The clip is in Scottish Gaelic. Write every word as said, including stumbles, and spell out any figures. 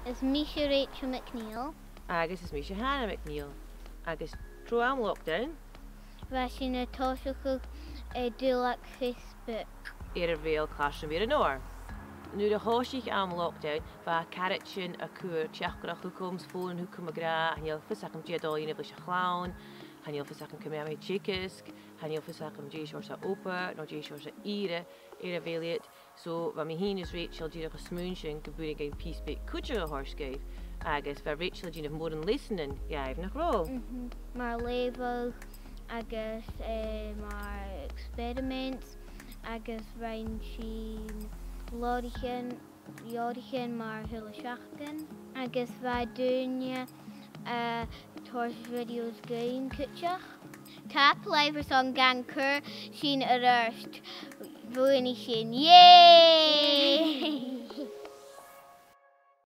Is mise Rachel McNeil. Agus is mise Hannah McNeil. Agus tro àm lockdown, bha sinn a' tòiseachadh, eh, duilleag Facebook air a bheil Clas Rùm Mhic an Òir. Nuair a thòisich àm lockdown, bha caraidean a' cur teachdaireachd thugam, 's fònadh thugam ag ràdh, chan eil fhios agam dè tha dol a dhèanamh leis a' chlann, chan eil fhios agam ciamar a bhiodh mi a' teagasg, chan eil fhios agam dè seòrsa obair, no dè seòrsa ìre air a bheil iad. So, bha mi fhìn is Rachel dìreach a' smaoineachadh gum b' urrainn dhuinn pìos beag cuideachd a thoirt dhuibh, agus bha Rachel a' dèanamh mòran leasanan dhuibh, nach robh? Mhm. Mar leughadh agus, eh, mar experiments, agus rinn sinn leabhraichean, leabhraichean mar a h-uile seachdain, agus bha daoine, eh, a' toirt videos dhuinn cuideachd. Tapadh leibh airson gan cur sinn air adhart, bhuannaich sinn. Yay!